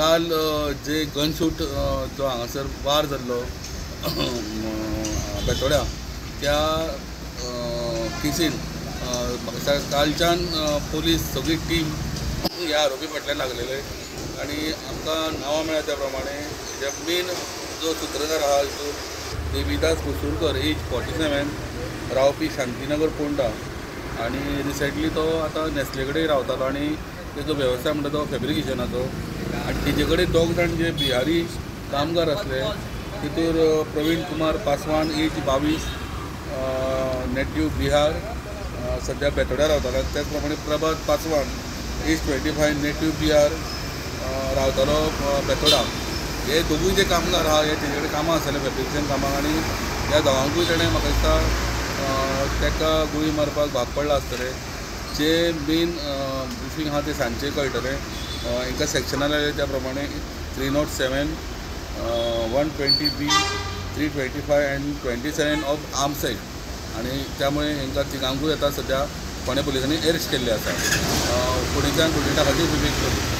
काल जे गनशूट जो हांगासर वार जाल्लो बेतोड्या त्या केसीन कालच्यान पोलीस सगळी टीम ह्या आरोपी फाटल्यान लागलेले आनी आमकां नांवां मेळ्ळ्या त्या प्रमाणे हेज्या मेन जो सुत्रधार आहा तो देवीदास कुसूरकर, एज 47, रावपी शांतीनगर पोंडा आनी रिसेंटली तो आतां नेस्ले कडेन रावतालो आनी तेजो वेवसाय म्हणटा तो फेब्रिकेशनाचो. आनी तेजे कडेन दोग जाण जे बिहारी कामगार आसले तितूर प्रवीण कुमार पासवान, एज 22, नेटिव्ह बिहार, सद्या बेतोड्या रावतालो. त्याच प्रमाणे प्रभात पासवान, एज 25, नेटिव्ह बिहार, रावतालो बेतोडा. हे दोगूय जे कामगार आहा हे तेजे कडेन कामां आसताले फेब्रिकेशन कामाक आनी ह्या दोगांकूय तेणें म्हाका दिसता ताका गुळी मारपाक भाग पडला आसतलें. जे मेन ब्रिफींग आहा तें सांजचें कळटलें. हांकां सेक्शनां लायले त्या प्रमाणे 307, 120B, 325 and 27 of arms act आनी त्यामुळे हांकां तिगांकूय आतां सद्या फोंडें पुलिसांनी एरेस्ट केल्ले आसा. फुडेंच्यान फुडें खातीर विवेक करून.